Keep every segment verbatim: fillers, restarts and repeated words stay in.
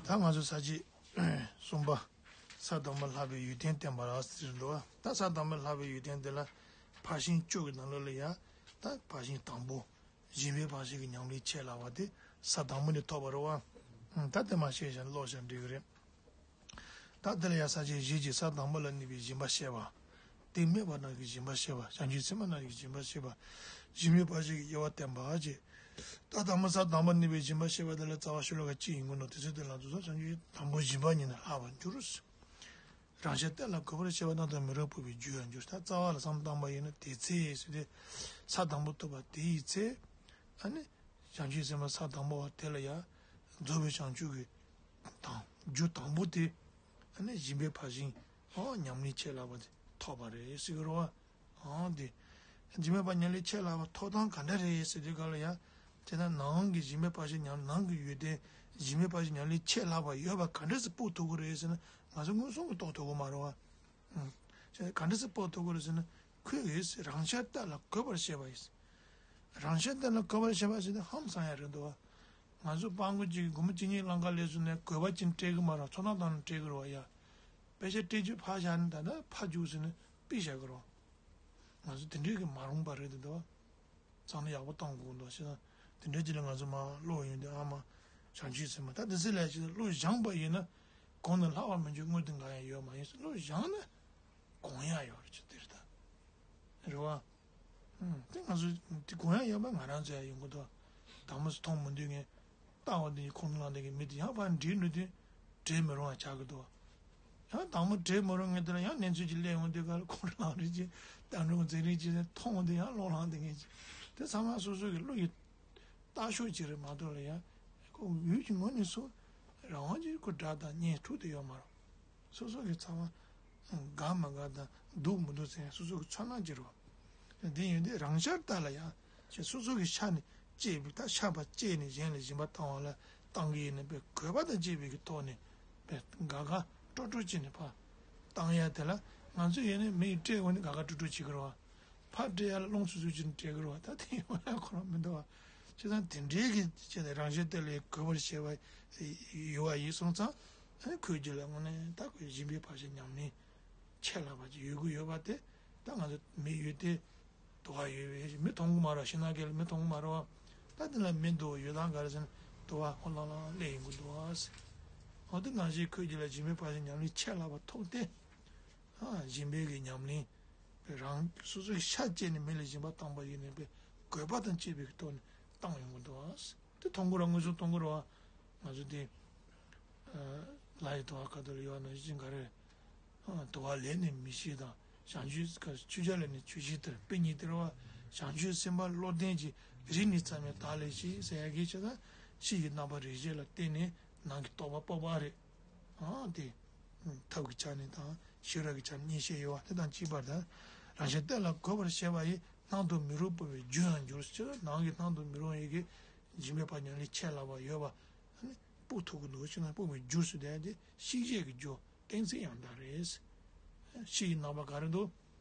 ད་ང་ཚོ་ས་བཅད་གསུམ་པ། ས་དང་པོ་ལྷག་པའི་ཡོན་ཏན་བསྟན་པ་ལ་ཟེར་འདུག་བ། ད་ས་དང་པོ་ལྷག་པའི་ཡོན་ཏན་དེ་ལ་ཕར་ཕྱིན་བཅུ་གི་ནང་ལོགས་ལ་ཡ། ད་ཕར་ཕྱིན་དང་པོ། སྦྱིན་པའི་ཕར་ཕྱིན་གྱི་ཉམས་ལེན་ཆེས་ལྷག་པ་དེ་ས་དང་པོ་ནས་ཐོབ་པ་རེད་བ། ད་དེ་མ་ཤེས་ཤིང་ཀློག་ཤིང་འགྲིག་གི་རེད། ད་དེ་ལ་ཡང་ས་བཅད་བཞི་གཅིག། ས་དང་པོ་ལ་གནས་པའི་སྦྱིན་པ་བཤད་པ། དེ་སྨྲས་པ་རྣམས་ཀྱི་སྦྱིན་པ་བཤད་པ། བྱང་ཆུབ་སེམས་དཔའ་རྣམས་ཀྱི་སྦྱིན་པ་བཤད་པ། སྦྱིན་པའི་ཕར་ཕྱིན་གྱི་དབྱེ་བ་བསྟན་པ་བཅས། ད་དང་པོ་ས་དང་པོ་གནས་པའི་སྦྱིན་པ་བཤད་པ་དེ་ལ་རྩ་བ་ཤོ་ལོ་ཀ་གཅིག་ཡིན་དགོས་ནོ། དེ་ཚོ་དེ་ལ་དུ་ས་བྱང་ཆུབ་དང་པོ་སྦྱིན་པ་ཉིད་ནི་ལྷག་པར་འགྱུར། རང་ཤར་གཏེར་ལ་འགོད་པར་བྱེད་པ་རྣམ་དག་མི་རོ་བུད་པའི་རྒྱུ་ཡང་འགྱུར། ད་རྩ་བ་ལ་བསམ་བཏང་པ་ཡིན་ན་དེ་ཚེ་ཟེར་ཏེ། ས་དང་པོ་ཐོབ་པ་དེ་ཡི་ཚེ། ཨ་ནི། བྱང་ཆུབ་སེམས་དཔའ་ས་དང་པོ་བ་དེ་ལ་ཡང་། རྫོགས་པའི་བྱང་ཆུབ་ཀྱི་དང་རྒྱུ་དང་པོ་དེ། ཨ་ནི་སྦྱིན་པའི་ཕར་ཕྱིན་ཨོ་ཉམས་ལེན་ཆེས་ལྷག་པ་དེ་ཐོབ་པ་རེད་ཟེར་གི་རེད་བ། ཨང་དེ། སྦྱིན་པའི་ཕར་ཉམས་ལེན་ཆེས་ལྷག་པ་ཐོབ་སྟངས་ག་འདྲ་རེད་ཟེར་དུས་སྐབས་ལ་ཡང་། དེ་ན་ནང་གི་སྦྱིན་པའི་ཕར་ཕྱིན་ཉམས། ནང་གི་ཡོན་ཏན་སྦྱིན་པའི་ཕར་ཕྱིན་ཉམས་ལེན་ཆེས་ལྷག་པ་ཡོད་པ་ག་འདྲ་ཟེར་དཔོག་ཐུབ་ཀྱི་རེད་ཟེར་ན། ང་ཚོ་མངོན་སུམ་གྱིས་རྟོགས་ཐུབ་ཀྱི་མ་རེད་བ། ཨང་། ག་འདྲ་ཟེར་དཔོག་ཐུབ་ཀྱི་རེད་ཟེར་ན། ཁོས་རང་ཤར་གཏེར་ལ་འགོད་པར་བྱེད་པ་ཡིན། རང་ཤར་གཏེར་ལ་འགོད་པར་བྱེད་པ་ཟེར་ན་ཧང་སང་ཡ་རེད་འདུག་བ། ང་ཚོ་སྤྲང་པོ་གཅིག་གིས་སྒོར་མོ་གཅིག་གཉིས་བླངས་ཁ་ལས་སོང་ནས་དགོས་པ་ཅིག་སྤྲད་གི་མ་རེད། ཚོར་སྣང་བཏང་ནས་སྤྲད་གི་རེད་བ་ཡ། པེ་ཤ་སྤྲད་རྒྱུ་ཕར་བཞག་ནས་ད་ལྟ་ཕར་རྒྱུགས་ཟེར་ནས་ཕུད་བཞག་གི་རེད་བ། ང་ཚོ་དེ་འདྲས་ཀྱི་མ་རུངས་པ་རེད་འདུག་བ། ཚང་མ་ཡག་པོ་བཏང་དགོས་འདུག་ཤེས་ན། དེ་འདྲས་ཅིག་ལ་ང་ཚོ་མར་བློ་ཡོང་དུས་ཨ་མ་བྱང་ཆུབ་སེམས་དཔའ་ད་དེ་ཚེ་ལས་ཅིག་བློ་བཞེངས་པ་ཡིན་ན། གོང་ནས་ལྷག་པར་མི་འགྱུར་དངོས་དེ་འགའ་ཡང་ཡོད་མ་ཡིན་ཟེར་བློ་བཞེངས་ན། དགོངས་ཡག་ཡོད་རེད་ཅེས་དེ་རེད་ད། རེད་བ། ཨུམ། དེ་ང་ཚོ་དེ་དགོངས་ཡག་ཡོད་པ་ང་རང་ཚོ་ཡང་ཡོང་གི་འདུག་དང་པོ་སུ་མཐོང་མི་འདུག་ངས། ལྟ་བ་འདི་ཁོང་ལ་འདི་གི་མི་དེ་ཡང་ཕར་འདྲིས་ནུས་དུས་འདྲེས་མི་རུང་བ་ཆགས་ཀྱི་འདུག་ཡང་དང་པོ་འདྲེས་མི་རུང་ངས་དེ་ལ་ཡང་གནས་ཚུལ་ཅིག་སླེབས་ཡོང་དུས་ག་ལ་ཁོང་ལ་རིགས་ཅིག་ལྟ་འགྲོ་འཛིན་རིགས་ཅིག་མཐོང་དུས་ཡང་བློ་ལངས་དེ་ངས་ཅིག་དེ་ཚང་མ་སོ་སོ་གི་བློ་ཡི་ལྟ་ཕྱོགས་ཅིག་རེད་མ་གཏོགས་ལ་ཡང་ཁོ་འོས་ཀྱི་ངོས་ནས་སུ་རང་དབང་གིས་ཁོ་དགྲ་དང་གཉེན་འཁྲུག་དེ་ཡོད་མ་རེད། སོ་སོ་གི་ཚང་མ་དགའ་མ་དགའ་དང་སྡུག་མི་སྡུག་ཟེར་ཡང་སོ་སོ་གི་ཚོར་སྣང་ཅིག་རེད་བ། དེ་ཡིན་དུས་རང་ཤར་གཏེར་ལ་ཡང་ཅིག་སོ་སོ་གི་ཤ་ནས་བཅད་པའི་ད་ཤ་ཕར་བཅད་ནས་གཞན་ལ་སྦྱིན་པ་བཏང་བ་ལ་བཏང་གི་ཡིན་ན་པའི་དགོས་པ་དང་བཅས་པའི་གི་ཐོག་ནས་པའི་དགའ་དགའ་སྤྲོ་སྤྲོ་བྱས་ནས་ཕར་བཏང་ཡ་དེ་ལ་ང་ཚོ་ཡིན་ནའི་མི་ཡིས་སྤྲད་འོང་ནས་དགའ་དགའ་སྤྲོ་སྤྲོ་བྱེད་ཀྱི་རེད་བ། ཕར་སྤྲད་ཡ་ལ་རླུང་འཚུབ་འཚུབ་བྱས་ནས་སྤྲད་ཀྱི་རེད་བ། ད་དེ་ཡོང་ཡ་ཁོ་རང་མི་འདུག་བ། བྱས་ཙང་དེ་འདྲའི་གི་བྱས་ནས་རང་ཤར་གཏེར་ལ་དགོས་པར་བྱས་པ་ཡོད་པ་ཡིན་སོང་ཙང་ཨ་ནི་ཁོའི་རྒྱུད་ལ་དངོས་གནས་ད་ཁོའི་སྦྱིན་པའི་ཕར་ཕྱིན་ཉམས་ལེན་ཆེས་ལྷག་པ་ཅིག་ཡོད་དགོས་ཡོད་པ་དེ་ད་ང་ཚོ་མི་ཡོད་དེ་དུ་བ་ཡོད་པའི་མི་མཐོང་གི་མ་རེད། ཤིང་ནགས་ཁ་ལ་མི་མཐོང་གི་མ་རེད་བ། ད་དེ་ལ་མི་འདུག་ཡོད་དང་ག་རེ་ཟེར་ན་དུ་བ་ཧོ་ལང་ལང་སླེབས་ཡོང་གི་འདུག་བ་ཟེར། འོ་དེ་ནང་བཞིན་ཁོའི་རྒྱུད་ལ་སྦྱིན་པའི་ཕར་ཕྱིན་ཉམས་ལེན་ཆེས་ལྷག་པ་ཐོབ་སྟེ། ཨ་སྦྱིན་པའི་གི་ཉམས་ལེན། རང་སོ་སོའི་ཤ་བཅད་ནས་མི་ལ་སྦྱིན་པ་བཏང་པ་ཡིན་ནའི་དགོས་པ་དང་བཅས་པའི་གི་ཐོག་ནས་བཏང་ཡོང་གི་འདུག་བ། དེ་མཐོང་གི་རེད། མངོན་སུམ་མཐོང་གི་རེད་བ། ང་ཚོ་དེ་ལ་ཡི་དུ་བ་ཁ་ཐུག་ལ་ཡོད་ན་ཅི་ག་རེ། དུ་བ་ལས་ནི་མི་ཤེས་དང་བྱང་ཆུབ་ཀ་ཆུ་བྱ་ལས་ནི་ཆུ་ཤེས་དེར་དཔེ་གཉིས་དེར་བ། བྱང་ཆུབ་སེམས་དཔའ་བློ་ལྡན་གྱི་རིགས་ནི་མཚམས་མེད་བདག་ལས་སྐྱེས་ཟེར་ཡ་གི་ཆ་ད་ཕྱི་ཡི་རྣམ་པ་རིགས་བཞི་ལ་བརྟེན་ནས་ནང་གི་རྟོགས་པ་སྤོབས་པ་རེད། ཨང་དེ། ཐབས་ཀྱི་ཆ་ནས་དང་ཤེས་རབ་ཀྱི་ཆ་ནས་གཉིས་བཤད་ཡོད་བ་དེ་དང་གཅིག་པར་ད། རང་ཤར་གཏེར་ལ་འགོད་པར་བྱེད་པ་ཡིས་སྣང་དུ་མི་རུང་སྤོབས་པའི་རྒྱུ་ཡང་འགྱུར་ཟེར་ནང་གི་སྣང་དུ་མི་རུང་ཡི་གེ་སྦྱིན་པའི་ཕར་ཉམས་ལེན་ཆེས་ལྷག་པ་ཡོད་པ། ཨ་ནི་སྤོབས་ཐུབ་ཀྱི་འདུག་ཕྱི་ནང་སྤོབས་པའི་རྒྱུ་ཟེར་དེ་དེ་ཤེས་བྱེད་ཀྱི་རྒྱུ་གཏན་ཚིགས་ཡང་དག་རེད། ཕྱི་ཡི་རྣམ་པ་ག་རེ་འདུག་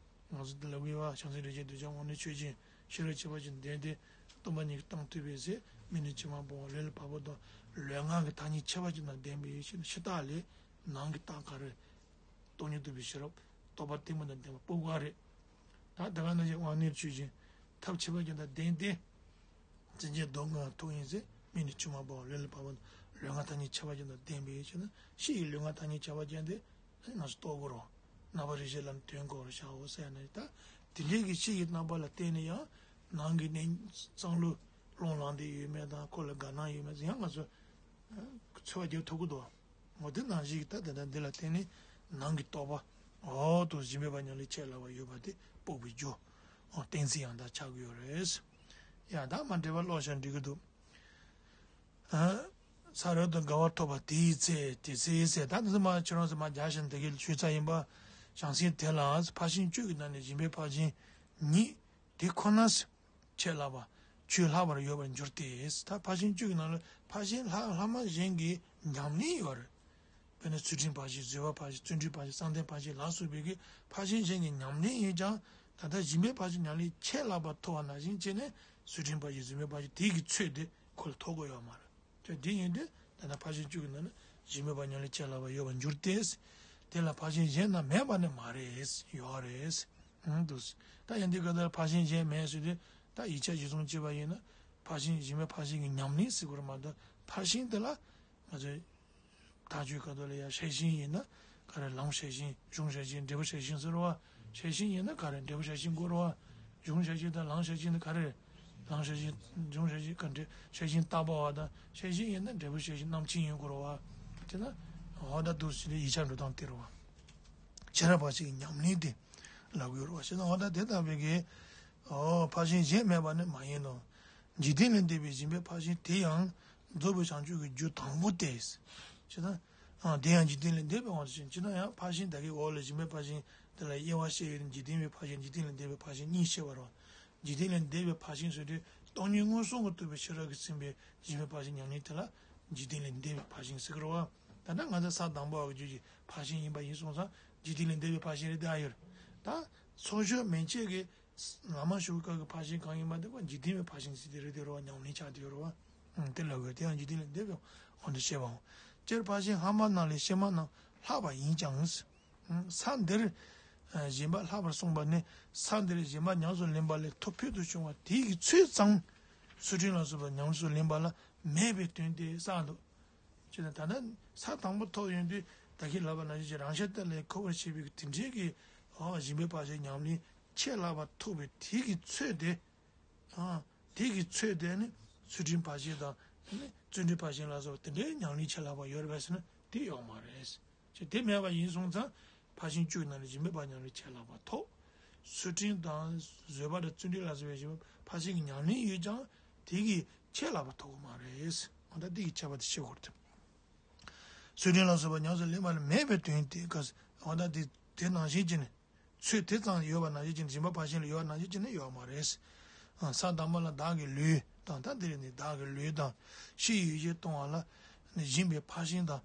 ང་ཚོ་འདི་ལ་དབུས་པ་བྱང་སེམས་རིན་ཆེན་གདུལ་བྱ་དངོས་གནས་ཆོས་ཅན། ཤེས་རབ་ཁྱད་པར་ཅན་ལྡན་ཏེ། སྟོང་པ་ཉིད་ཀྱི་སྟོང་ཐུབ་པའི་ཚེ། མིག་ནི་ཕྱི་མ་སྤོང་བ་ལས་ལ་བབ་པ་དང་། ལུས་ངག་གི་ཐ་སྙད་ཁྱད་པར་ཅན་དང་ལྡན་པའི་ཕྱི་ཕྱི་རྟགས་ལས་ནང་གི་རྟགས་ག་རེ། སྟོང་ཉིད་རྟོགས་པའི་ཤེས་རབ་རྟོགས་པ་གཏི་མུག་དང་ལྡན་པ་སྤོབས་པ་རེད། ད་དེ་ག་ནང་བཞིན་དབང་རྣོན་ཆོས་ཅན། ཐབས་ཁྱད་པར་ཅན་དང་ལྡན་ཏེ། བརྩོན་བཅས་གདོང་ལྔ་ཐུགས་ཡིན་ཚེ། མིག་ནི་ཕྱི་མ་སྤོང་བ་ལས་ལ་བབ་པ་དང་། ལུས་ངག་ཐ་སྙད་ཁྱད་པར་ཅན་དང་ལྡན་པའི་ཕྱིར་ན་ཕྱི་ཡི་ལུས་ངག་ཐ་སྙད་ཁྱད་པར་ཅན་དེ། ང་ཚོ་རྟོགས་དགོས་རོ། རྣམ་པ་རིགས་བཞི་ལ་དོན་གོ་བར་བྱའོ་ཟེར་ནས་ད། དེ་འདྲའི་གི་ཕྱི་ཡི་རྣམ་པ་ལ་བརྟེན་ནས་ཡང་། ནང་གི་གནས་གཙང་ལུགས་སློང་ལངས་ཏེ་ཡོད་མེད་དང་ཁོ་ལ་དགའ་སྣང་ཡོད་མེད་ཡང་ང་ཚོ་འཚོལ་བ་རྒྱག་ཐུབ་ཀྱི་འདུག་འོ་དེ་ནང་བཞིན་གྱི་ད་དེ་འདྲ་འདི་ལ་བརྟེན་ནས་ནང་གི་རྟོགས་པ་འོ་དུ་སྦྱིན་པའི་ཕར་ཉམས་ལེན་ཆེས་སླ་བ་ཡོད་པ་དེ་སྤོབས་པའི་རྒྱུ། འོ་གཏན་ཚིགས་ཡང་དག་ཆགས་ཀྱི་ཡོད་རེད། ཡང་དག་མ་འདྲེས་པ་ཀློག་བྱ་འགྲིག་གི་འདུག་ཚ་རོལ་དུ་དགའ་བ་ཐོབ་པ་དེའི་ཚེ་དེ་ཚེའི་ཚེ་ད་དེ་ཚོ་མ་ཁྱོད་རང་ཚོ་མ་རྒྱག་བཞིན་དེ་གའི་ཆོས་ཚ་ཡིན་པ། བྱང་སེམས་དེ་ལ་ཕར་ཕྱིན་བཅུ་གི་ནང་ནས་སྦྱིན་པའི་ཕར་ཕྱིན་ཉིད་དེ་ཁོ་ན། ཆེས་ལྷག་པ། ཆོས་ལྷག་པར་ཡོད་པར་འགྱུར་ཏེ། ད་ཕར་ཕྱིན་བཅུ་གི་ནང་ལ་ཕར་ཕྱིན་ལྷག་ལྷག་མ་གཞན་གྱི་ཉམས་ལེན་ཡོད་རེད། དཔེར་ན་ཚུལ་ཁྲིམས་ཕར་ཕྱིན་བཟོད་པ་ཕར་ཕྱིན་བརྩོན་འགྲུས་ཕར་ཕྱིན་བསམ་གཏན་ཕར་ཕྱིན་ལ་སོགས་པའི་གི་ཕར་ཕྱིན་གཞན་གྱི་ཉམས་ལེན་ཡིན་ཀྱང་ད་ལྟ་སྦྱིན་པའི་ཕར་ཕྱིན་ཉམས་ལེན་ཆེས་ལྷག་པ་ཐོབ་པ་ནང་བཞིན་བྱས་ནས་ཚུལ་ཁྲིམས་ཕར་ཕྱིན་བཟོད་མེད་ཕར་ཕྱིན་དེ་གི་ཚོད་དེ་ཁོ་ལ་ཐོབ་ཀྱི་ཡོད་མ་རེད། དེ་འདི་ཡིན་དུས་ད་ལྟ་ཕར་ཕྱིན་བཅུ་གི་ནང་ནས་ སྦྱིན་པའི་བག་ཉལ་ལས་ཁྱད་ལྷག་པ་ཡོད་པར་འགྱུར་ཏེ། དེ་ལ་ཕར་ཕྱིན་གཞན་དང་མེད་པ་ནི་མ་རེད། ཡོད་རེད། ཨང་། འདུག་ད་ཡང་འདི་ག་ད་ཕར་ཕྱིན་གཞན་མེད་ཟེར་དུས། ད་ཡིག་ཆ་གཞིར་བཟུང་བྱས་པ་ཡིན་ན། ཕར་ཕྱིན་སྦྱིན་པའི་ཕར་ཕྱིན་གྱི་ཉམས་ལེན་ཟེར་དགོས་རེད་མ་གཏོགས། ཕར་ཕྱིན་དེ་ལ་ང་ཚོས་ཐག་གཅོད་ག་དུས་ལ་ཡ་ཤེར་ཕྱིན་ཡིན་ན་ག་རེ། ལམ་ཤེར་ཕྱིན། གཞུང་ཤེར་ཕྱིན། འབྲས་བུ་ཤེར་ཕྱིན་ཟེར་བ། ཤེར་ཕྱིན་ཡིན་ན་ག་རེ། འབྲས་བུ་ཤེར་ཕྱིན་དགོས་རེད་བ། གཞུང་ཤེར་ཕྱིན་དང་ལམ་ཤེར་ཕྱིན་ནི་ག་རེ། ལམ་ཤེར་ཕྱིན། གཞུང་ཤེར་ཕྱིན་ག་འབྲས་ཤེར་ཕྱིན་རྟག་པ་བ་དང་། ཤེར་ཕྱིན་ཡིན་ན་འབྲས་བུ་ཤེར་ཕྱིན་རྣམ་མཁྱེན་ཡིན་དགོས་རེད་བ། དེ་ན་འོ་ད་འདུག་ཟེར་ནས་ཡིག་ཆ་འགྲོ་སྟངས་དེ་རེད་བ། ཁྱད་ལྷག་པ་ཞིག་གི་ཉམས་ལེན་དེ་ལབ་དགོས་རེད་བ། ཞེ་ན་འོ་ད་དེ་ལྟ་བུའི་གི། ཨོ། ཕར་ཕྱིན་གཞན་མེད་པ་ནི་མ་ཡིན་ནོ། འཇིག་རྟེན་ལས་འདས་པའི་སྦྱིན་པའི་ཕར་ཕྱིན་དེ་ཡང་རྫོགས་པའི་བྱང་ཆུབ་ཀྱི་རྒྱུ་དང་པོ་སྟེ། ཅེ་ན། ཨ། དེ་ཡང་འཇིག་རྟེན་ལས་འདས་པའི་དབང་དུ་བྱས། ཅེ་ན་ཡང་ཕར་ཕྱིན་ད་གིན་འོག་ལ་སྦྱིན་པའི་ཕར་ཕྱིན་དེ་ལ་དབྱེ་བ་བཤད་ཡོད་དེ། འཇིག་རྟེན་པའི་ཕར་ཕྱིན། འཇིག་རྟེན་ལས་འདས་པའི་ཕར་ཕྱིན་གཉིས་བཤད་པ་རེད། འཇིག་རྟེན་ལས་འདས་པའི་ཕར་ཕྱིན་ཟེར་དུས་སྟོང་ཉིད་མངོན་སུམ་གྱིས་རྟོགས་པའི་ཤེས་རབ་ཀྱིས་ཟིན་པའི་སྦྱིན་པའི་ཕར་ཕྱིན་ཉམས་ལེན་དེ་ལ་འཇིག་རྟེན་ལས་འདས་པའི་ཕར་ཕྱིན་ཟེར་གྱི་རེད་བ། ད་ལྟ་ང་ཚོ་ས་དང་པོ་བ་གི་རྒྱུད་ཀྱི་ཕར་ཕྱིན་ཡིན་པ་ཡིན་སོང་ཙང་འཇིག་རྟེན་ལས་འདས་པའི་ཕར་ཕྱིན་རེད་དེ་ཨ་ཡོད། ད་ཚོགས་ཞུགས་མན་ཆད་ཀྱི་ལམ་ཞུགས་སྐབས་ཀྱི་ཕར་ཕྱིན་གང་ཡིན་པ་དེ་ཀོ་འཇིག་རྟེན་པའི་ཕར་ཕྱིན་ཟེར་དེ་རེད་དེ་རེད་བ། ཉམས་ལེན་ཆགས་དེ་ཡོད་རེད་བ། ཨང་། དེ་ལ་གོ་དེ་ཡང་འཇིག་རྟེན་ལས་འདས་པའི་དབང་དུ་བྱས་པའོ། སྤྱིར་ཕར་ཕྱིན་ལྷག་མ་རྣམས་ལས་ཕྱི་མ་རྣམས་ལྷག་པ་ཡིན་ཀྱང་། ཨང་། ས་འདིར་སྦྱིན་པ་ལྷག་པར་གསུངས་པ་ནི་ས་འདིར་སྦྱིན་པ་ཉམས་སུ་ལེན་པ་ལས་ཐོབ་ཕུལ་དུ་བྱུང་བ་དེ་གི་ཚོད་ཙམ་ཚུལ་ཁྲིམས་ལ་སོགས་པ་ཉམས་སུ་ལེན་པ་ལ་མེད་པའི་དོན་ཏེ་གསུངས་འདུག་ཅེ་ན། ད་ནི་ས་དང་པོ་ཐོབ་ཡོང་དུས་ད་གིན་ལབ་པ་ནང་བཞིན་གྱི་རང་ཤར་གཏེར་ལས་ཁོ་བོར་བྱེད་པའི་དེ་འདྲའི་གི། ཨ། སྦྱིན་པའི་ཕར་ཕྱིན་ཉམས་ལེན་ཁྱད་ལྷག་པ་ཐོབ་པའི་དེ་གི་ཚོད་དེ། ཨ། དེ་གི་ཚོད་དེ་ནི་ཚུལ་ཁྲིམས་ཕར་ཕྱིན་དང་། ནི་བརྩོན་འགྲུས་ཕར་ཕྱིན་ལ་སོགས་པ་དེ་འདྲའི་ཉམས་ལེན་ཁྱད་ལྷག་པ་ཡོད་རེད་པས་ཟེར་ན་དེ་ཡོད་མ་རེད། ཅེས་དེ་མེད་པ་ཡིན་སོང་ཙང་ཕར་ཕྱིན་བཅུ་ནང་ནས་སྦྱིན་པའི་ཕར་ཉམས་ལེན་ཁྱད་ལྷག་པ་ཐོབ། ཚུལ་ཁྲིམས་དང་བཟོད་པ་དང་བརྩོན་འགྲུས་ལ་སོགས་པའི་སྦྱིན་པའི་ཕར་ཕྱིན་གྱི་ཉམས་ལེན་ཡོད་ཀྱང་དེ་གི་ཁྱད་ལྷག་པ་ཐོབ་ཀྱི་མ་རེད། འོ་ད་དེ་གི་ཁྱད་པར་དེ་ཤེས་དགོས་རེད། ཚུལ་ཁྲིམས་ལ་སོགས་པ་ཉམས་སུ་ལེན་པ་ལ་མེད་པའི་དོན་ཏེ་གསུངས། འོ་ད་དེ་དེ་ནང་བཞིན་བྱས་ནས། ཚུལ་དེ་ཙམ་ཡོད་པ་ནང་བཞིན་བྱས་ནས། སྦྱིན་པ་ཕར་ཕྱིན་ལ་ཡོད་པ་ནང་བཞིན་བྱས་ནས་ཡོད་མ་རེད། ཨ། ས་དང་པོ་ལ་བདག་གི་ལུས་དང་། ད་འདིར་ནི་བདག་གི་ལུས་དང་། ཕྱི་ཡི་ཡོ་བྱད་གཏོང་བ་ལ་ནི་སྦྱིན་པའི་ཕར་ཕྱིན་དང་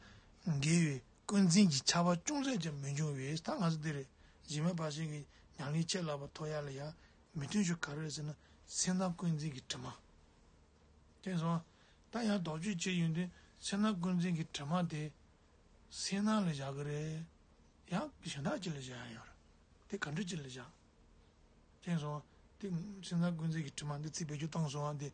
འགལ་བའི་ཀུན་འཛིན་གྱི་ཆགས་པ་ཅུང་ཟད་ཀྱང་མི་འབྱུང་བས། ད་ང་ཚོ་འདིར་སྦྱིན་པའི་ཕར་ཕྱིན་གྱི་ཉམས་ལེན་ཁྱད་ལྷག་པ་ཐོབ་ཡ་ལ་ཡང་མི་མཐུན་ཕྱོགས་ག་རེ་རེད་ཟེར་ན། སེམས་ནང་ཀུན་འཛིན་གྱི་དྲི་མ། དེ་སོང་། ད་ཡང་དོགས་གཅོད་བྱེད་ཡོང་དུས་སེམས་ནང་ཀུན་འཛིན་གྱི་དྲི་མ་དེ་སེམས་ནང་ལ་བཞག་གི་རེད། ཡང་གཞན་དག་ཅིག་ལ་བཞག་ཡ་ཡོད་རེད། དེ་ག་འདྲ་ཅིག་ལ་བཞག་དེ་སོང་། དེ་སེམས་ནང་ཀུན་འཛིན་གྱི་དྲི་མ་འདི་ཚིག་བེད་སྤྱོད་བཏང་སོང་བ་དེ།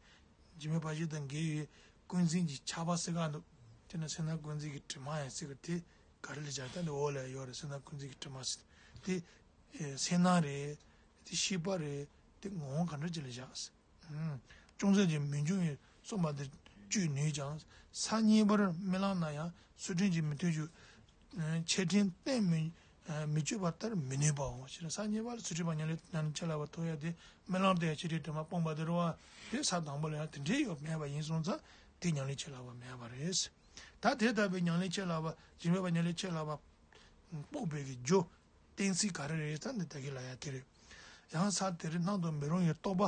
སྦྱིན་པའི་ཕར་ཕྱིན་དང་འགལ་བའི་ཀུན་འཛིན་གྱི་ཆགས་པ་ཟེར་ག་འདུག་དེ་ནི་སེམས་ནང་ཀུན་འཛིན་གྱི་དྲི་མ་ཡང་ཟེར་གི། དེ་ག་རེ་ལ་བཞག་ད་འདི་འོག་ལ་ཡོད་རེད། སེམས་ནང་ཀུན་འཛིན་གྱི་དྲི་མ་ཟེར་དེ། ཨེ། སེམས་ནང་རེད། དེ་ཤེས་པ་རེད། དེ་ངོ་བོ་ག་འདྲ་ཅིག་ལ་བཞག་ཅུང་ཟད་ཀྱང་མི་འབྱུང་བས་གསུངས་པ་འདིར་བཅོས་ནུས་ཀྱང་། ས་གཉིས་པར་རྨི་ལམ་ན་ཡང་ཚུལ་ཁྲིམས་ཀྱི་མི་མཐུན་ཕྱོགས་འཆལ་ཁྲིམས་གཏན་མི་མི་གཅོད་པ་ལྟར་མི་ནུས་པའོ། ཞེ་ན། ས་གཉིས་པར་ཚུལ་ཁྲིམས་ཕར་ཉམས་ལེན་ཉམས་ལེན་ཁྱད་ལྷག་པ་ཐོབ་ཡ་དེ་རྨི་ལམ་དེ་ཡང་འཆལ་ཁྲིམས་དྲི་མ་སྤངས་པ་དེ་རེད་བ། དེ་ས་དང་པོ་ལ་ཡང་དེ་འདྲའི་ཡོད་མེད་པ་ཡིན་སོང་ཙང་དེ་ཉམས་ལེན་ཁྱད་ལྷག་པ་མེད་པ་རེད། ད་དེ་ལྟ་བུའི་ཉམས་ལེན་ཁྱད་ལྷག་པ། སྦྱིན་པའི་ཕར་ཉམས་ལེན་ཁྱད་ལྷག་པ་དཔོག་པའི་གི་རྒྱུ། གཏན་ཚིགས་ག་རེ་རེད་ཟེར་ན་ད་གིན་ལབ་ཡ་དེ་རེད། ཡང་ས་དེར་སྣང་དུ་མི་རུང་བའི་རྟོག་པ་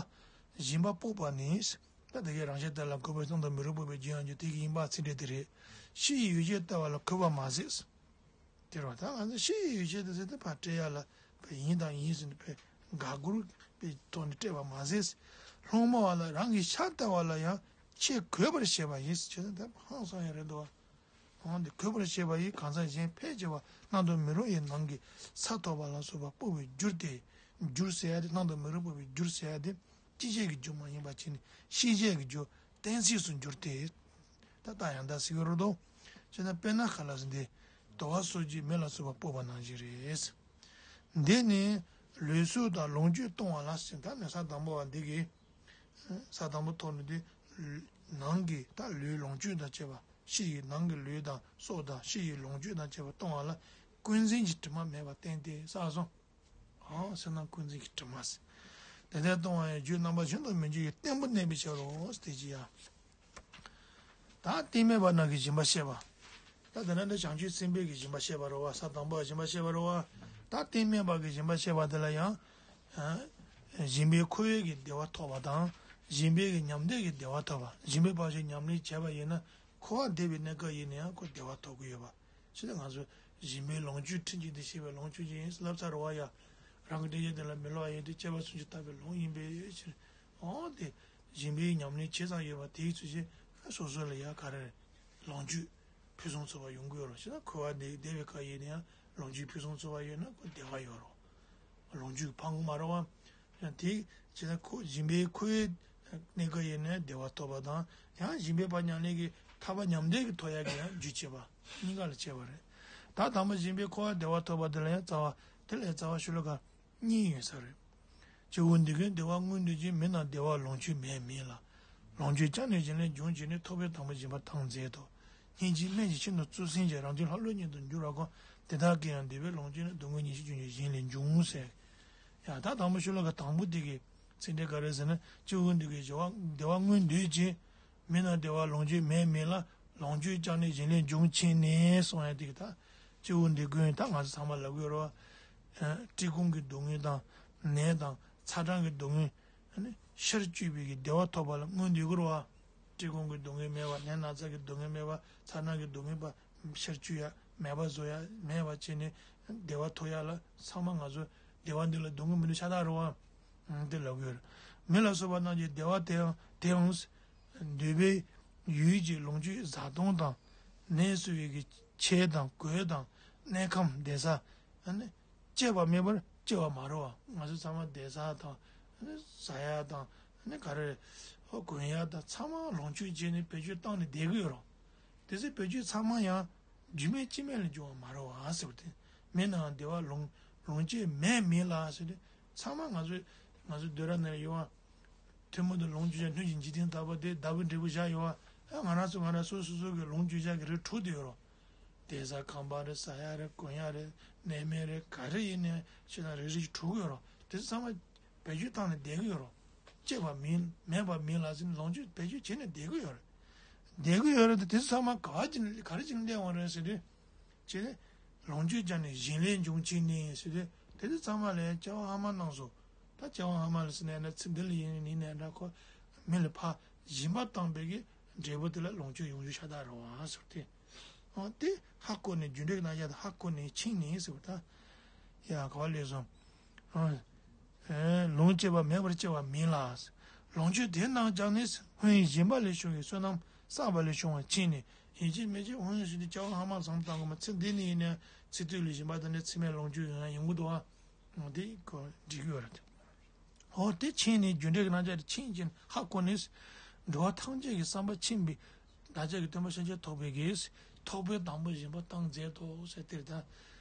སྦྱིན་པ་དཔོག་པ་ནི། ད་དེ་གའི་རང་ཤར་གཏེར་ལ་ཁོ་བོས་སྣང་དུ་མི་རུང་དཔོག་པའི་རྒྱུ་ཡང་རྒྱུ་དེ་གི་ཡིན་པ་ཚིག་འགྲེལ་དེ་རེད། ཕྱི་ཡི་ཡོ་བྱད་བལྟ་བ་ལ་གུས་པ་མ་ཟད། དེ་རེད་བ། ད་ང་ཚོ་ཕྱི་ཡི་ཡོ་བྱད་དེ་ཟེར་ཏེ་ཕར་སྤྲད་ཡ་ལ་ཕར་ཡིན་དང་ཡིན་ཟེར་ནས་ཕར་དགའ་མགུར་པའི་ཐོག་ནས་སྤྲད་པ་མ་ཟད། སློང་མོ་བ་ལ་རང་གི་ཤ་བལྟ་བ་ལ་ཡང་ཆེས་གུས་པར་བྱེད་པ་ཡིན་ཟེར། ད་ཧང་སང་ཡ་རེད་འདུག་བ། འོན་ཏེ་གུས་པར་བྱེད་པ་ཡིས་གང་ཟག་གཞན་ཕལ་ཆེ་བ་སྣང་དུ་མི་རུང་བའི་ནང་གི་ས་ཐོབ་པ་ལ་སོགས་པ་དཔོག་པའི་རྒྱུར་ཏེ། རྒྱུར་ཟེར་ཡ་དེ། སྣང་དུ་མི་རུང་དཔོག་པའི་རྒྱུར་ཟེར་ཡ་དེ་སྤྱི་བྱེ་བའི་རྒྱུ་མ་ཡིན་པ་བྱས་ནས་ཤེས་བྱེད་ཀྱི་རྒྱུ་གཏན་ཚིགས་སུ་འགྱུར་ཏེ། ད་ལྟ་ཡང་དག་ཟེར་གྱི་རེད་དོ། བྱས་ན་དཔེར་ན་ག་ལ་ཟེར་ཏེ། དུ་བ་སོགས་ཀྱིས་མེ་ལ་སོགས་པ་ཕོག་པ་ནང་བཞིན་རེད། འདི་ནི་ལུས་གསོ་དང་ལོངས་སྤྱོད་གཏོང་བ་ལ་ཟེར། ད་ནི་ས་དང་པོ་བ་འདི་གིས། ས་དང་པོ་ཐོབ་ནས་དེ་ནང་གི་ད་ལུས་ལོངས་སྤྱོད་དང་བཅས་པ། ཕྱི་ཡི་ནང་གི་ལུས་དང་སྲོག་དང་ཕྱི་ཡི་ལོངས་སྤྱོད་དང་བཅས་པ་གཏོང་བ་ལ་ཀུན་འཛིན་གྱི་དྲི་མ་མེད་པར་བསྟན་ཏེ་གསུངས་སོ། ཨང་། སེམས་ནང་ཀུན་འཛིན་གྱི་དྲི་མ་ཟེར། དེ་ལྟར་གཏོང་བ་ཡང་རྒྱུ་རྣམ་པ་གཞན་དུ་མི་འགྱུར་བའི་བརྟན་པོ་གནས་པའི་ཕྱིར་རོ། དེ་ཅི་ཡང་། ད་གཏན་མེད་པ་རྣམས་ཀྱི་སྦྱིན་པ་བཤད་པ། ད་དེ་ན་འདི་བྱང་ཆུབ་སེམས་དཔའི་གི་སྦྱིན་པ་བཤད་པ་རེད་བ། ས་དང་པོའི་སྦྱིན་པ་བཤད་པ་རེད་བ། ད་གཏན་མེད་པ་གི་སྦྱིན་པ་བཤད་པ་དེ་ལ་ཡང་། ཨ། སྦྱིན་པའི་འཁོར་བའི་གི་བདེ་བ་ཐོབ་པ་དང་། སྦྱིན་པའི་གི་ཉམས་བདེ་གི་བདེ་བ་ཐོབ་པ། སྦྱིན་པའི་ཕར་ཕྱིན་ཉམས་ལེན་བྱས་པ་ཡིན་ན་འཁོར་བ་འདས་པའི་གནས་སྐབས་ཡིན་ན་ཡང་ཁོ་བདེ་བ་ཐོབ་ཀྱི་ཡོད་པ། ཞེས་ང་ཚོས་སྦྱིན་པའི་ལོངས་སྤྱོད་ཁྲིམས་ཀྱིས་འདི་བཤད་པའི་ལོངས་སྤྱོད་ཅན་ཡིན་ལབ་ཚར་བ་ཡ། རང་གི་འདྲེན་བྱེད་དེ་ལ་མི་སློབ་པ་ཡིན་དུས་སྤྱད་པ་སུམ་ཅུ་དག་པའི་ལོངས་ཡིན་པའི་ཕྱིར། འོ་དེ་སྦྱིན་པའི་ཉམས་ལེན་ཇི་ཙམ་ཡོད་པ་དེའི་ཚུལ་བཞིན་སོ་སོ་ལ་ཡ་ག་རེ་ལོངས་སྤྱོད། ཕུན་སུམ་ཚོགས་པ་ཡོང་གི་ཡོད་རེད། བྱས་ན་འཁོར་བ་འདི་བདེ་བའི་ཁ་ཡིན་ན་ཡང་ལོངས་སྤྱོད་ཕུན་སུམ་ཚོགས་པ་ཡོད་ན་ཁོ་བདེ་བ་ཡོད་རེད། ལོངས་སྤྱོད་ཕངས་མ་རེད་བ། ཡང་དེ་བྱས་ན་ཁོ་སྦྱིན་པའི་ཁོའི་གནས་སྐབས་ཡིན་ན་བདེ་བ་ཐོབ་པ་དང་ཡང་སྦྱིན་པའི་བག་ཉམས་ལེན་གྱི་ཐར་པ་ཉམས་ལེན་གྱི་ཐོབ་ཡག་གི་ཡང་རྒྱུ་བྱེད་པ་གཉིས་ཀ་ལ་བྱེད་པ་རེད། ད་དང་པོ་སྦྱིན་པའི་ཁོ་བ་བདེ་བ་ཐོབ་པ་དེ་ལ་ཡང་རྩ་བ་དེ་ལ་ཡང་རྩ་བ་ཤོ་ལོ་ཀ་གཉིས་ཡོད་ས་རེད། སྐྱེ་བོ་འདི་ཀུན་བདེ་བ་མངོན་འདོད་ཅིང་། མི་རྣམས་བདེ་བ་ལོངས་སྤྱོད་མེད་མིན་ལ། ལོངས་སྤྱོད་ཀྱང་ནི་གཞན་ལས་འབྱུང་། བྱས་ནས་ཐོབ་པའི་དང་པོ་སྦྱིན་པ་བཏང་མཛད་དོ། སྙིང་རྗེའི་སྨན་གྱིས་ཤིན་ཏུ་བཙུགས་ཟིན་ཀྱང་། རང་རྒྱུད་ལྷ་ཀླུ་གཉན་དུ་འགྱུར་བ་ཀུན། དེ་དག་གི་ཡང་འདོད་པའི་ལོངས་སྤྱོད་ནི། སྡུག་བསྔལ་ཉེར་ཞི་རྒྱུན་གྱི་གཞན་ལས་འབྱུང་ཟེར། ཡ་ད་དང་པོ་ཤོ་ལོ་ཀ་དང་པོ་དེ་གི་ཚིག་འགྲེལ་ག་རེ་ཟེར་ན། སྐྱེ་བོ་འདི་ཀུན་བདེ་བ་བདེ་བ་མངོན་འདོད་ཅིང་། མི་རྣམས་བདེ་བ་ལོངས་སྤྱོད་མེད་མིན་ལ། ལོངས་སྤྱོད་ཀྱང་ནི་གཞན་ལས་འབྱུང་། བྱས་ནས་གསུངས་ཡ་དེ་གི་ད་སྐྱེ་བོ་འདི་ཀུན་ད་ང་ཚོ་ཚང་མ་ལབ་ཀྱི་ཡོད་རེད་བ། བཀྲེས་སྐོམ་གྱི་སྡུག་བསྔལ་དང་ནད་དང་ཚ་གྲང་གི་སྡུག་བསྔལ། ཨ་ནི་ཤར་བཅུག་པའི་གི་བདེ་བ་ཐོབ་པ་ལ་མངོན་འདོད་ཀྱི་རེད་བ། བཀྲེས་སྐོམ་གྱི་སྡུག་བསྔལ་མེད་པ། ནད་ན་ཚ་གི་སྡུག་བསྔལ་མེད་པ། ཚ་གྲང་གི་སྡུག་བསྔལ་པ་ཤར་བཅུག་ཡ་མེད་པ་བཟོ་ཡ་མེད་པ་བྱས་ནས་བདེ་བ་ཐོབ་ཡ་ལ་ཚང་མ་ང་ཚོ་བདེ་བ་འདི་ལ་སྡུག་བསྔལ་མི་འདུག་ཤ་སྟག་རེད་བ། ཨང་དེ་ལབ་ཀྱི་ཡོད་རེད། མི་ལ་སོགས་པ་རྣམས་ཀྱི་བདེ་བ་དེའང་དེའང་འདོད་པའི་ཡུལ་གྱི་ལོངས་སྤྱོད་བཟའ་བཏུང་དང་ནད་གསོ་བའི་གི་ཆས་དང་གོས་དང་གནས་ཁང་བསྡད་ས་ཨ་ནི། སྤྱད་པ་མེད་པར་སྐྱེ་བ་མ་རེད་བ། ང་ཚོ་ཚང་མ་བསྡད་ས་དང་ཟ་ཡ་དང་ག་རེ་ཧོ་གོན་ཡ་དང་ཚང་མ་ལོངས་སྤྱོད་བྱས་ནས་བེད་སྤྱོད་བཏང་ནས་བསྡད་ཀྱི་ཡོད་རེད། དེ་ཚོ་བེད་སྤྱོད་ཚང་མ་ཡང་རྒྱུ་མེད་རྐྱེན་མེད་ལས་བྱུང་བ་མ་རེད་བ་ཟེར་བ་དེ། མི་རྣམས་བདེ་བ་ལོངས་ལོངས་སྤྱོད་མེད་མིན་ལ་ཟེར་ཏེ་ཚང་མ་ང་ཚོ་ང་ཚོ་འདོད་ར་ནས་ཡོད་བ། ཐུན་མོང་དུ་ལོངས་སྤྱོད་བྱ་སྣོད་ཀྱི་འཇིག་རྟེན་དག་པ་དེ་བདག་པོའི་འབྲས་བུ་བཞག་ཡོད་བ། ཨ་ང་རང་ཚོ་ང་རང་སོ་སོ་སོ་གི་ལོངས་སྤྱོད་བྱ་གི་རིགས་དྲུག་དེ་ཡོད་རེད། བསྡད་ས་ཁང་པ་རེད། ཟ་ཡ་རེད། གོན་ཡ་རེད། གནས་མལ་རེད། ག་རེ་ཡིན་ནའི་ཤེས་ན་རེ་རེ་བཞིན་དྲུག་ཡོད་རེད། དེ་ཚོ་ཚང་མ་བེད་སྤྱོད་བཏང་ནས་བསྡད་ཀྱི་ཡོད་རེད། སྤྱད་པ་མིན་མེད་པ་མིན་ལ་ཟེར་ནས་ལོངས་སྤྱོད་བེད་སྤྱོད་བྱས་ནས་བསྡད་ཀྱི་ཡོད་རེད། བསྡད་ཀྱི་ཡོད་རེད་དེ་དེ་ཚོ་ཚང་མ་ག་བ་ཅིག་ག་རེ་ཅིག་སླེབས་ཡོང་རེད་ཟེར་དུས། ཅེས་ནས། ལོངས་སྤྱོད་ཀྱང་ནི་གཞན་ལས་འབྱུང་བྱས་ནས་ཟེར་ཏེ་དེ་དུས་ཚང་མ་ལ་སྐྱེ་བ་སྔ་མ་གནང་སོང་། ད་སྐྱེ་བ་སྔ་མ་ལ་ཟེར་ནས་ན་ཚིག་འདི་ལ་ཡིན་ནི་ནས་འདྲ་ཁོ་མི་ལ་ཕ་སྦྱིན་པ་བཏང་པའི་གི་འབྲས་བུ་དེ་ལ་ལོངས་སྤྱོད་ཡོང་རྒྱུ་ཤ་སྟག་རེད་བ་ཟེར་ཏེ། འོ་དེ་ཧ་གོ་ནས་རྒྱུ་འབྲས་ཀྱི་རྣམ་གཞག་དེ་ཧ་གོ་ནས་ཕྱིན་ནས་ཟེར་བ་ད། ཡ་ག་བ་ལས་སོང་། ལོངས་སྤྱོད་པ་མེད་པར་སྐྱེ་བ་མིན་ལ། ལོངས་སྤྱོད་དེ་རྣམས་ཀྱང་ནི་སྔོན་སྦྱིན་པ་ལས་བྱུང་བའི་བསོད་ནམས་བསགས་པ་ལས་བྱུང་བར་ཕྱིན་ནས་ཡིན་གཅིག་མིན་གཅིག་སྔོན་ཞིག་ཏུ་སྐྱེ་བ་སྔ་མ་བསམ་བཏང་གི་མ་ཚེ་འདི་ནས་ཡིན་ན་ཚེ་སྟོད་ལ་སྦྱིན་པ་དང་ནི་ཚེ་སྨད་ལོངས་སྤྱོད་ཡོང་ཡ་ཡོང་གི་འདུག་ཨ། འོ་དེ་ཁོ་འགྲིག་གི་ཡོད་རེད། འོ་དེ་ཕྱིན་ནས་རྒྱུ་འབྲས་ཀྱི་རྣམ་གཞག་དེ་ཕྱིན་ཅིང་ཧ་གོ་ནས། འགྲོ་བ་ཐམས་ཅད་ཀྱི་བསམ་པ་མཁྱེན་པའི་བདག་ཅག་གི་སྟོན་པ་སངས་རྒྱས་ཐོབ་པའི་གེགས་ཐོག་པའི་དང་པོ་སྦྱིན་པ་བཏང་མཛད་དོ་ཟེར་དེར་ད་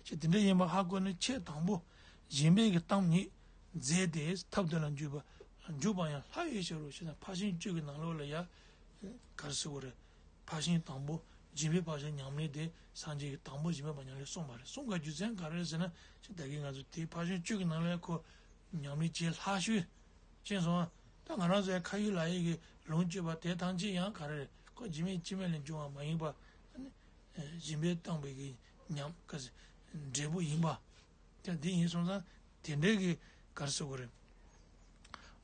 ཞེས་དེ་འདྲ་ཡིན་པ་ཧ་གོ་ནས་ཆེས་དང་པོ་སྦྱིན་པའི་གི་གཏམ་ཉིད་མཛད་དེ་ཐབས་དེ་ལ་འཇུག་པ་འཇུག་པ་ཡང་ལྷ་ཡི་ཞབས་ལ་ཞེ་ན་ཕར་ཕྱིན་བཅུ་གི་ནང་ལོགས་ལ་ཡ་གར་སི་བོ་རེད། ཕར་ཕྱིན་དང་པོ་སྦྱིན་པའི་ཕར་ཕྱིན་ཉམས་ལེན་དེ་སངས་རྒྱས་ཀྱི་དང་པོ་སྦྱིན་པའི་ཕར་ཉམས་ལེན་གསུངས་པ་རེད། གསུངས་པའི་རྒྱུ་མཚན་ག་རེ་རེད་ཟེར་ན་ཅི་ད་གིན་ང་ཚོ་དེ་ཕར་ཕྱིན་བཅུ་གི་ནང་ལ་ཁོ་ཉམས་ལེན་བྱེད་ལྷག་ཤོས་ཅན་སོང་ཨ། ད་ང་རང་ཚོའི་ཁ་ཡོད་ལག་ཡོད་ཀྱི་ལོངས་སྤྱོད་པ་དེ་ཐམས་ཅད་ཡང་ག་རེ་རེད། ཁོ་རྒྱུ་མེད་རྐྱེན་མེད་ལས་བྱུང་བ་མ་ཡིན་པ། སྦྱིན་པས་བཏང་བའི་གི་ཉམས་ག་ཟེ་འབྲས་བུ་ཡིན་པ། ཀྱང་དེ་ཡིན་སོང་ཙང་དེ་འདྲའི་གི་གར་སོ་གི་རེད།